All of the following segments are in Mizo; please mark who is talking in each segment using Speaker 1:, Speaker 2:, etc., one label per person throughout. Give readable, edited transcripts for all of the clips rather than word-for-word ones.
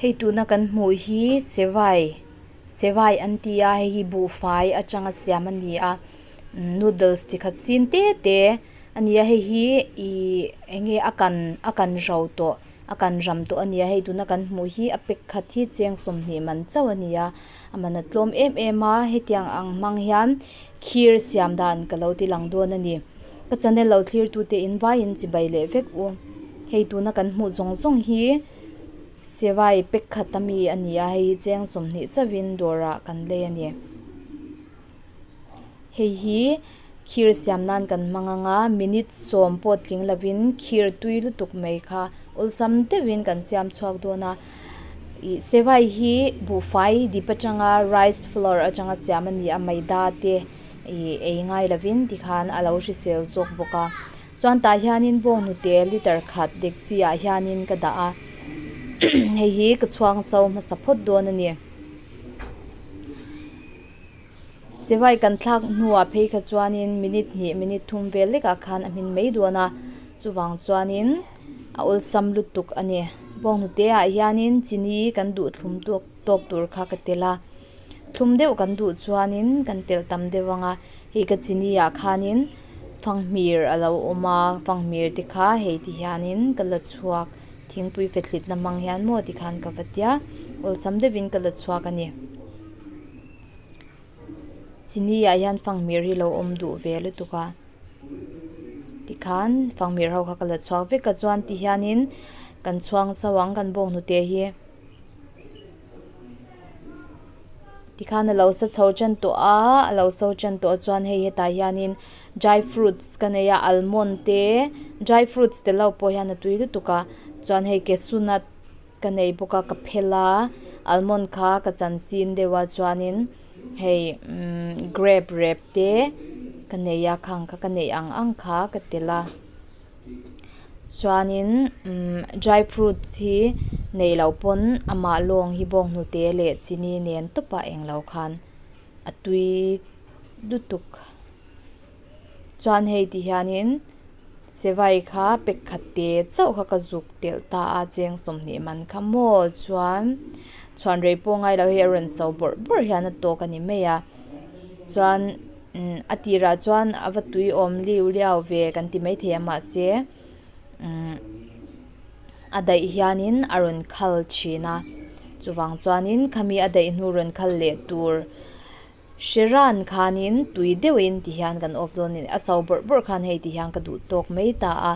Speaker 1: Hei tuna kan hmuh hi sivai sivai an ti a hei hi buhfai atanga siam a ni a noodles chi khat sin te te a ni a hei hi ihh eng nge a kan a kan ro tawh a kan ram tawh a ni a hei tuna kan hmuh hi a pack khat hi cheng sawmhnih man chauh a ni a a man a tlawm em em a hetiang ang hmang hian khir siam dan ka lo ti lang dawn a ni ka channel lo thlir tu te in vaiin chibai leh vek u hei tuna kan hmuh zawng zawng hi. Sivai pack khat ami a ni a hei hi cheng sawmhnih chauhin dawrah kan lei a ni. Hei hi khir siam nan kan hmang ang a minute sawm pawh tling lovin khir tui lutuk mai kha awlsam deuhin kan siam chhuak dawn a. Ih sivai hi buhfai dip atanga rice flour atanga siam a ni a maida te ih ei ngai lovin tikhan a lo hrisel zawk bawk a. Chuan tah hianin bawnghnute liter khat dek chi ah hianin ka dah a hei hi ka chhuang so hmasa phawt dawn a ni. Sivai kan thlak hnuah phei kha chuanin minute hnih minute thum vel lekah khan a hmin mai dawn a chuvang chuanin a awlsam lutuk a ni. Bawnghnute ah hianin chini kan duh thlum tawk tawk tur kha ka tel a thlum deuh kan duh chuanin kan telh tam deuh ang a hei ka chini ah khanin. Fanghmir a lo awm a fanghmir te kha hei ti hianin ka la chhuak thingpui fethlit na hmang hian maw tikhan ka va tia awlsam deuhin ka la chhuak a ni. Chini ah hian fanghmir hi lo awm duh ve lutuk a tikhan fanghmir ho kha ka la chhuak vek a chuan ti hianin kan chhuang so ang kan bawng hnute hi. Tikhan a lo sa chho tan tawh a a lo so tan tawh chuan hei hetah hianin dry fruits ka nei a almond te dry fruits te lo pawh hian a tui lutuk a chuan hei cashew nut ka nei bawk a ka phel a almond kha ka chan sin deuh a chuanin hei umm grape rep te ka nei a khang kha ka neih ang ang kha ka tel a. Chuanin umm dry fruits hi neih loh pawn amah lawng hi bawnghnute leh chini nen tawpah englo khan a tui lutuk. Chuan hei ti hianin sivai kha pack khat te chauh kha ka zuk telh ta a cheng sawmhnih man kha maw chuan chhuan rei pawh ngai lo hei a rawn so bawrh bawrh hian a tawk a ni mai a chuan. Umm a tirah chuan a va tui awm liu liau ve kan ti maithei a mahse umm a daih hianin a rawn khal thin a chuvang chuanin khami a daih hnu rawn khal leh tur hre ran khanin tui deuhin ti hian kan off dawn a ni a so bawrh bawrh khan hei ti hian ka duh tawk mai ta a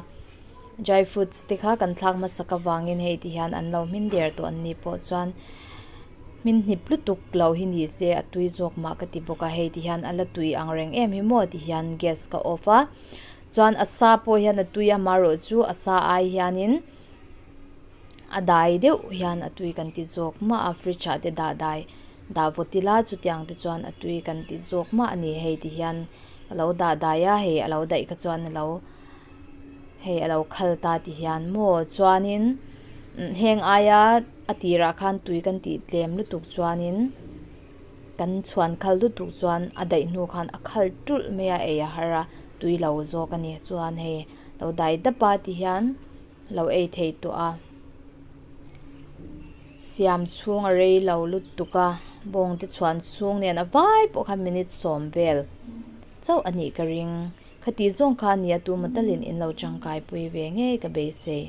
Speaker 1: dry fruits te kha kan thlak hmasak avangin hei ti hian an lo hmin der tawh an ni pawh chuan. Hmin hnip lutuk lo hi ni se a tui zawk mah ka ti bawk a hei ti hian a la tui ang reng em hi maw ti hian gas ka off a chuan a sa pawh hian a tui a marawh chu a sa ai hianin a dai deuh hian a tui kan ti zawk mah a fridge ah te dah dai dah vawt ila chutiang te chuan a tui kan ti zawk mah a ni hei ti hian a lo dah dai a hei a lo daih kha chuan a lo. Hei a lo khal ta ti hian maw chuanin heng aia a tirah khan tui kan tih tlem lutuk chuanin kan chhuan khal lutuk chuan a daih hnu khan a khal tulh mai a ei a har a tui lo zawk a ni chuan hei lo dai dap a ti hian lo ei thei tawh a siam chhung a rei lo lutuk a bawng te chhuan chhung nen a vai pawh khan minute sawm vel chauh a nih ka ring. Khati zawng kha nia tuma talin in lo tangkai pui ve ngei ka beisei.